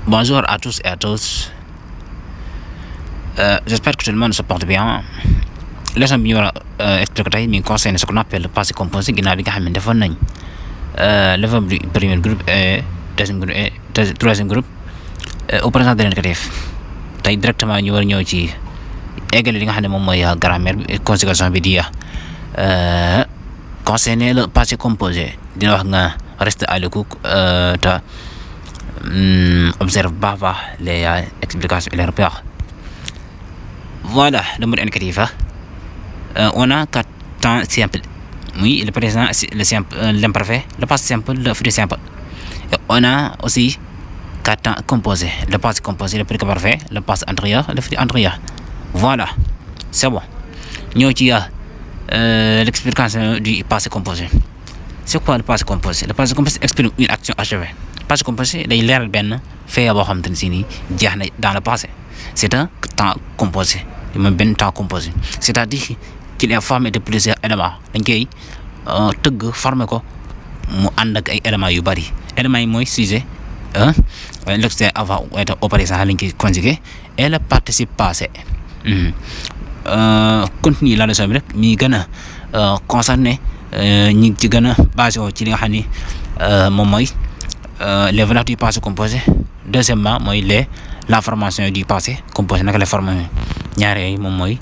Bonjour à tous et à tous. J'espère que tout le monde se porte bien. Leçon bi ñu war a expliquer tey mi ngi concerne ce qu'on appelle le passé composé ginnaaw bi nga xam ne defoon nañ le verbe du premier groupe et deuxième groupe et troisième groupe au présent de l'indicatif. Tey directement ñu war a ñëw ci eggale li nga xam ne moom mooy grammaire bi et conjugation bi di concerner le passé composé dina wax nga reste à l'écoute te observe baax baax les explications et les repères. Voilà le mode indicatif. On a quatre temps simples. Oui, le présent, le simple, l'imparfait, le passé simple, le futur simple. Et on a aussi quatre temps composés. Le passé composé, le présent parfait, le passé antérieur, le futur antérieur. Voilà, c'est bon. Nous avons l'explication du passé composé. C'est quoi le passé composé? Le passé composé exprime une action achevée. Le passé composé, il y a fait dans le passé. C'est un temps composé. Il temps composé. C'est-à-dire qu'il est formé de plusieurs éléments. dañ koy tëgg formé ko mu ànd ak ay éléments yu bari éléments yi mooy sujet l'extrait avant être au présent lañ koy conjugué et le participe passé. Continue la leçon bi rek mi gën a concerné ñi ci gën a basé ci li nga xam ni moom mooy les valeurs du passé composé. Deuxièmement mooy la formation du passé composé naka la formé ñaar yooyu moom mooy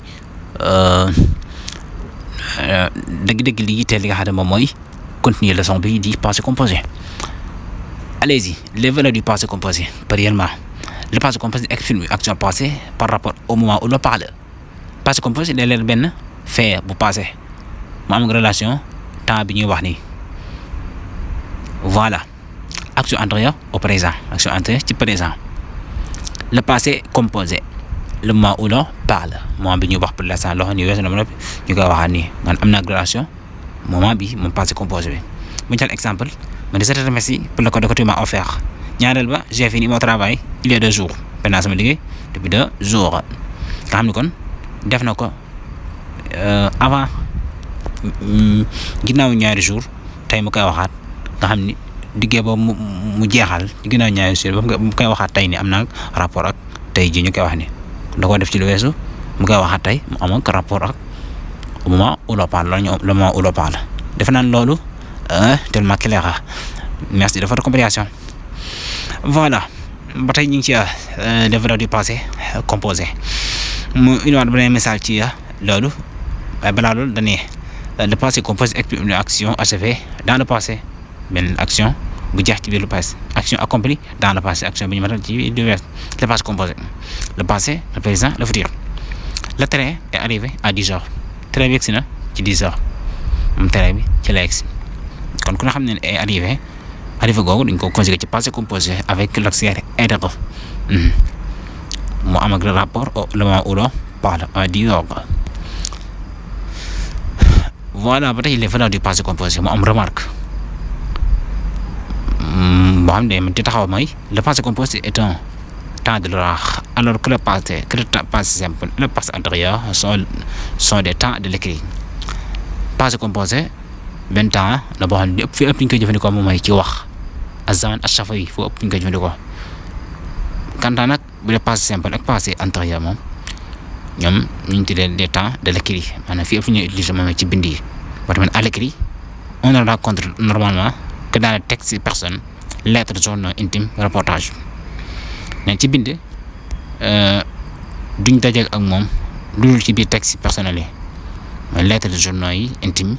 dëgg-dëgg li yitteel li nga xam ne moom mooy continuer leçon bi di passé composé. Allez-y, les valeurs du passé composé. Premièrement, le passé composé exprime une action passée par rapport au moment où l'on parle. Passé composé léeg-léeg benn fait bu passé mu am relation temps bi ñuy wax nii. Voilà, action antérieure au présent, action antérieure ci présent. Le passé composé, le moment où l'on parle, moment bi ñuy wax pour l'instant loo xam ne weesu na ma ñu koy waxaat nii man am na relation moment bi moom passé composé bi. mu jël exemple man je te remercie pour le cadeau que tu m'as offert. ñaareel ba j'ai fini mon travail il y a 2 jours. pendant sama liggéey depuis 2 jours. nga xam ni kon def na ko avant ginnaaw ñaari jours tey mu koy waxaat nga xam ni liggéey boobu mu jeexal ginnaaw ñaari jours ba mu koy waxaat tey ni am na rapport ak tey ji ñu koy wax ni da koo def ci lu weesu mu koy waxaat tey mu amoon rapport ak au moment où l'on parle le moment où l'on parle. defe naa loolu tellement clair. Merci de votre compréhension. Voilà ba tey ñu ngi ci les valeurs du passé composé mu indiwaat beneen message ci loolu waaye balaa loolu dañuy le passé composé exprime une action achevée dans le passé benn action bu jeex ci biir le passé action accomplie dans le passé action bi ñu matal ci biir le passé composé. Le passé, le présent, le futur. Le train est arrivé à 10 heures. Train bi yegsi na ci 10 heures moom train bi ci la yegsi kon ku nga xam ne est arrivé googu dañ ko conjugué ci passé composé avec l'auxiliaire être mu am ak rapport au moment où l'on parle à 10 heures. Voilà ba tey les valeurs du passé composé mu am remarque boo xam ne di taxaw mooy le passé composé est un temps de l'oral alors que le passé simple et le passé antérieur sont des temps de l'écrit. Passé composé benn temps la boo xam ne fi ëpp ñu koy jëfandikoo moom mooy ci wax az-zaman ash-shafawi fu ëpp ñu koy jëfandikoo. Kantaan nag bu dee passé simple ak passé antérieur moom ñoom ñu tuddee des temps de l'écrit maanaam fi ëpp ñu utiliser moom ci bind yi. ba tamit à l'écrit on ne rencontre normalement que dans les textes personnes lettres journaux intimes reportage. mais ci bind duñ dajeek ak moom lu dul ci biir texte personnel yi mooy lettres de journaux yi intime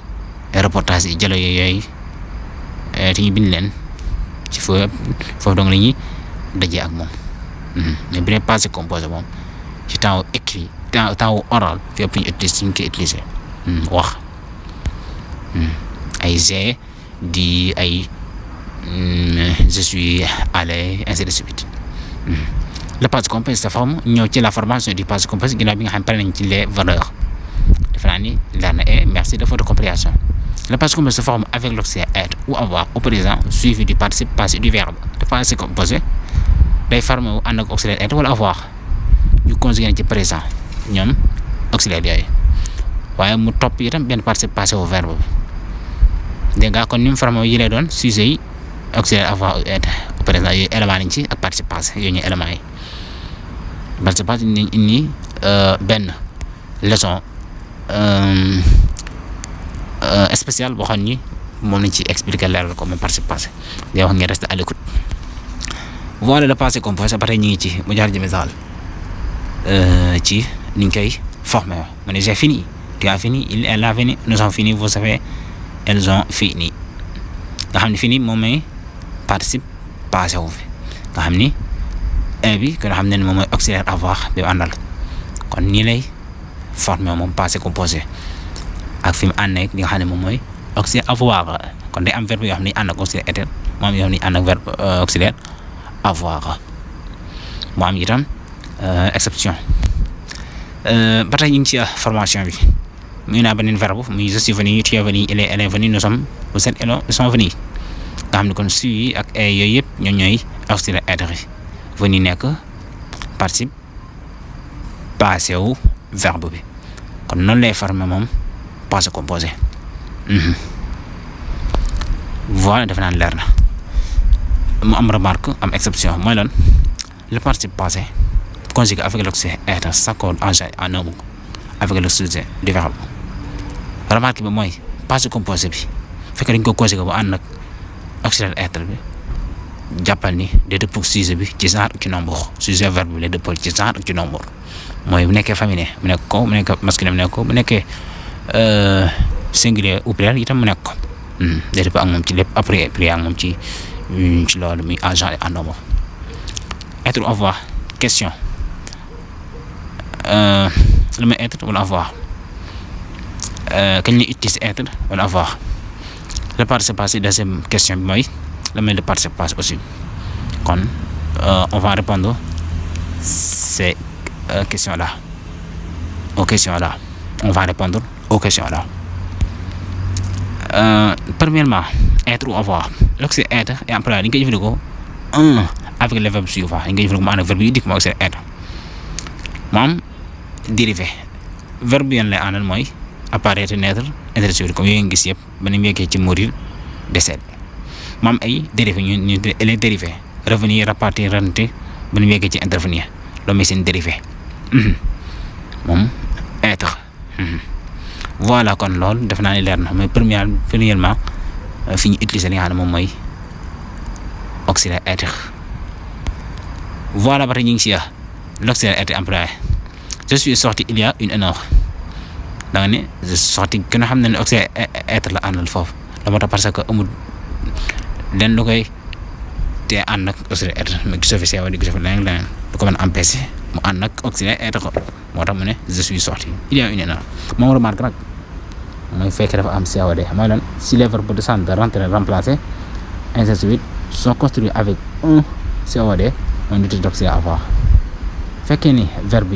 reportage yi jalo yooyu te ñu bind leen ci foofu donc la ñuy dajee ak moom. mais bi ne passé composé moom ci temps écrit temps oral fi ëpp ñu utiliser ñu koy utiliser wax ay j'ai di ay je suis allé ainsi de suite. Le passé composé sa forme ñëw ci la formation du passé composé ginnaaw bi nga xam ne pare nañ ci les valeurs. defe naa ni leer na et merci de votre compréhension. Le passé composé se forme avec l'auxiliaire être ou avoir au présent suivi du participe passé du verbe. Le passé composé day formé wu ànd ak auxiliaire être wala avoir ñu conjugué ci présent ñoom auxiliaire yooyu waaye mu topp itam benn participe passé au verbe bi dégg nga kon ni mu formé wu yi lay doon sujet yi auxiliaire avoir être présent yooyu élément nañ ci ak participe passé yooyu ñuy éléments yi participe passé indi benn leçon spéciale boo xam ni moom lañ ci expliquer leeral ko même participe passé day wax ngeen rester à l'écoute. Voilà le passé composé ba tey ñu ngi ci mu jaar ji misaal ci niñ koy former ma ne j'ai fini, tu as fini, elle a fini, nous avons fini, vous savez, elles ont fini nga xam ne fini moom mooy participe passé wu fi nga xam ni bi nga xam ne moom mooy auxiliaire avoir bi àndal kon nii lay former moom passé composé ak fi mu ànd ak li nga xam ne moom mooy auxiliaire avoir kon day am verbe yoo xam ne ànd ak auxiliaire être moom yoo xam ne ànd ak verbe auxiliaire avoir mu am itam exception ba tey ñu ngi ci formation bi muy naa beneen verbe muy je suis venu, tu es venu, elle est venue, nous sommes, vous êtes, ils sont venus nga xam ne kon suis ak yooyu yëpp ñoom ñooy auxiliaire être yi venu nekk participe passé wu verbe bi kon noonu lay former moom passé composé. Voilà defe naa leer na mu am remarque am exception mooy lan le participe passé conjugué avec l'auxiliaire être s'accorde en un mot avec le sujet du verbe. Remarque bi mooy passé composé bi fekk dañ ko conjugué bu ànd ak auxiliaire être bi jàppal ni day dëppoo sujet bi ci genre ak ci nombre sujet verbe bi lay dëppoo ci genre ak ci nombre mooy bu nekkee féminin mu nekk ko bu nekkee masculin mu nekk ko bu nekkee singulier ou pluriel itam mu nekk ko day dëppoo ak moom ci lépp après prier ak moom ci loolu muy en genre et en nombre. Être ou avoir question lu may être wala avoir kañ la utiliser être wala avoir. Le participe passé deuxième question bi mooy la may le participe passé aussi kon on va répondre ces questions là aux questions là on va répondre aux questions là. Premièrement être ou avoir l'auxiliaire être est employé dañ koy jëfandikoo avec le verbe suivant dañ koy jëfandikoo mu ànd ak verbe yi dikk mooy auxiliaire être mu am dérivé verbe yan lay àndal mooy apparaître, naître, être comme yooyu nga gis yëpp ba ni mu yeggee ci mourir, décéder mu am ay dérivé ñu les dérivés revenir, repartir, rentrer ba ni mu yeggee ci intervenir loolu mooy seen dérivé moom être. Voilà kon loolu def naa ne leer na mais premièrement fi ñu utiliser li nga xam ne moom mooy auxiliaire être. Voilà ba tey ñu ngi si l'auxiliaire être employé. Je suis sorti il y a une heure da nga ne je suis sorti gën a xam ne auxiliaire être la àndal foofu la moo tax parce que amul lenn lu koy te ànd ak auxiliaire être mais gisoo fi seewa di gisoo fi leneen lu ko mën a empêcher mu ànd ak auxiliaire être ko moo tax mu ne je suis sorti il y a une heure. moom remarque nag mooy fekk dafa am COD mooy lan si les verbes descendre, rentrer, remplacer ainsi de suite sont construits avec un COD on utilise l'auxiliaire avoir. Fekkee ni verbe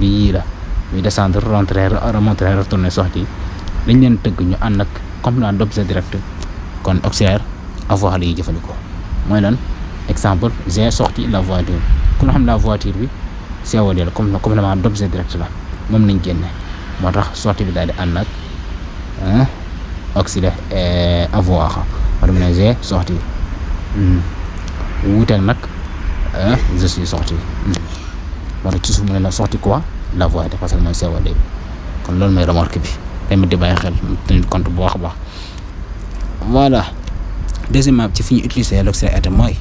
yi la muy descendre, rentrer, remonter, retourner, sortir dañ leen tëgg ñu ànd ak complément d'objet direct kon auxiliaire avoir la ñuy jëfandikoo mooy lan exemple j'ai sorti la voiture ku nga xam la voiture bi COD la comme complément d'objet direct la moom lañ génne moo tax sortie bi daal di ànd ak auxiliaire avoir moo tax mu ne j'ai sorti wuuteeg nag je suis sorti moo tax ci suuf mu ne la sorti quoi la voiture parce que mooy COD bi kon loolu mooy remarque bi tamit di bàyyi xel tenir compte bu baax a baax. Voilà deuxièmement ci fi ñu utiliser l'auxiliaire être mooy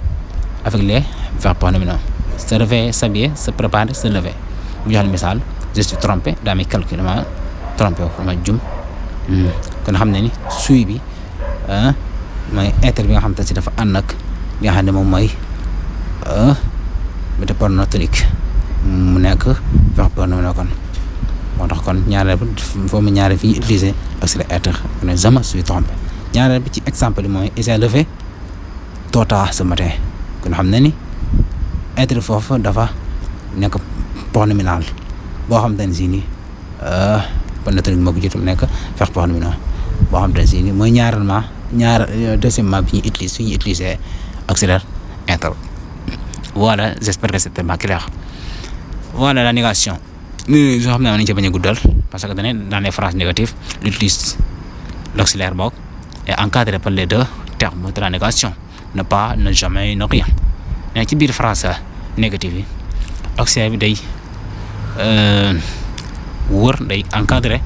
avec les verbes pronominaux se réveiller, s'habiller, se préparer, se lever bu joxe misaal je suis trompé daa may calcul dama trompé dama jum kon xam ne ni suy bi mooy être bi nga xam te si dafa ànd ak bi nga xam ne moom mooy méthode pronotorique mu nekk verbe pronominal kon moo tax kon ñaareel bi foo mu ñaareel fi utiliser auxiliaire être ne je me suis trompé ñaareel bi ci exemple bi mooy il s'est levé tôt tard ce matin kon xam ne ni être foofu dafa nekk pronominal boo xam te ne si ni pronotorique moo ko jiitu mu nekk verbe pronominal boo xam te ne si ni mooy deuxièmement bi ñuy utiliser auxiliaire être. Voilà j'espère que c'était clair. Voilà la négation soo xam ne nañ ci bañ a guddal parce que dans les phrases négatives l'utilise l'auxiliaire boog est encadré par les deux termes de la négation ne pas, ne jamais, ne rien. Mais ci biir phrase négative yi auxiliaire bi day wër day encadrer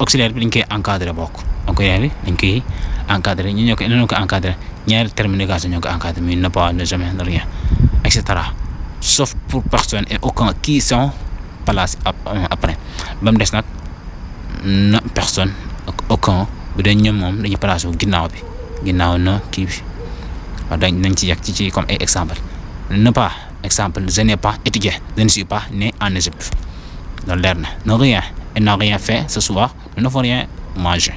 auxiliaire bi dañ koy encadrer bokk auxiliaire bi dañ koy encadrer ñu ñoo ko encadrer ñaari terme négation ñoo ko encadrer mais ne pas, ne jamais, ne rien, etc. Sauf pour personne et aucun qui sont placés après ba mu des nag na personne ak aucun bu dee ñoom moom dañuy placé wu ginnaaw na kii bi waaw nañ ci yegg ci comme ay exemple ne pas exemple je n'ai pas étudié, je ne suis pas né en Égypte loolu leer na. Ne rien, elle n'a rien fait ce soir, nous n'avons rien mangé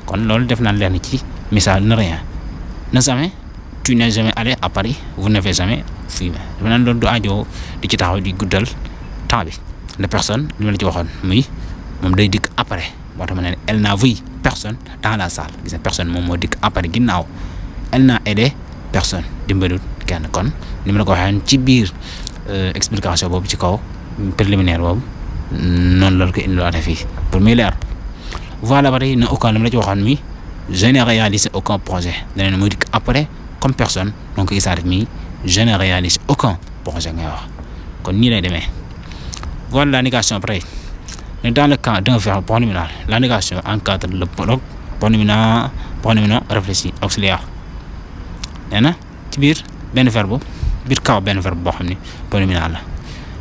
kon loolu def naan leer na ci misaal ne rien. Ne jamais, tu n'es jamais allé à Paris, vous n'avez jamais fumé dafa naan loolu du aajo di ci taxaw di guddal temps bi. La personne li ma la ci waxoon muy moom day dikk après moo tax ma ne elle n'a vu personne dans la salle gis nga personne moom moo dikk après ginnaaw elle n'a aidé personne dimbalut kenn kon ni ma la ko waxee ci biir explication boobu ci kaw préliminaire boobu noonu la ko indiwaatee fii pour muy leer. Voilà ba tey na aucun li ma la ci waxoon mi je n'ai réalisé aucun projet dana ne muy dikk après comme personne donc gisaat mi je n'ai réalisé aucun projet ngay wax kon nii lay demee. Voilà la négation après. Dans le cas d'un verbe pronominal, la négation encadre le pronominal réfléchi auxiliaire. nee na ci biir benn verbe biir kaw benn verbe boo xam ne pronominal la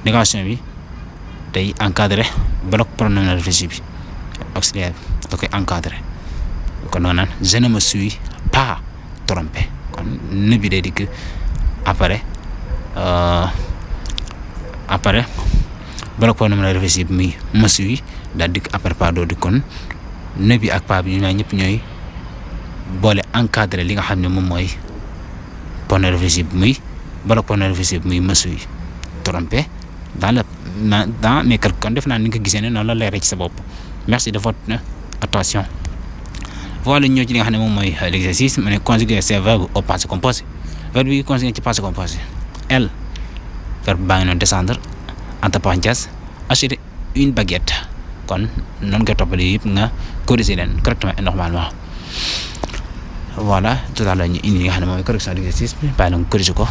négation bi day encadré bloc pronominal réfléchi bi auxiliaire bi da koy encadré kon noonu naan je ne me suis pas trompé kon ne bi day dikk après bloc pronominal réfléchi bi muy me suis daal dikk après pas doo di kon ne bi ak pas bi ñu ñëpp ñooy boole encadré li nga xam ne moom mooy pronom réfléchi bi muy bloc pronom réfléchi bi muy me suis trompé dans mes calculs kon def naa ni nga ko gisee ne noonu la leeree ci sa bopp. Merci de votre attention. Voilà ñëw ci li nga xam ne moom mooy l'exercice mu ne conjuguer ces verbes au passé composé verbe bi conjugué ci passé composé elle verbe baa ngi noonu descendre entre parenthèses acheter une baguette kon noonu nga toppale yëpp nga corriger leen correctement et normalement. Voilà tout à l'heure ñu indi li nga xam ne mooy correction d'exercice bi bàyyi la nga corriger ko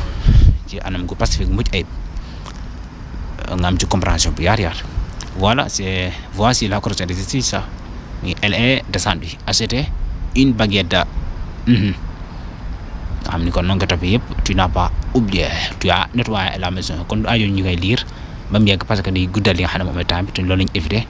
ci anam gu pacifique mucc ayib nga am ci compréhension bu yaar. Voilà voici la correction d'exercice ça elle est descendue acheter une baguette nga xam ni kon noonu nga toppee yëpp tu n'as pas oublié tu as nettoyé la maison kon du aajo ñu koy lire ba mu yegg parce que day guddal li nga xam ne moom mooy temps bi te loolu lañu éviter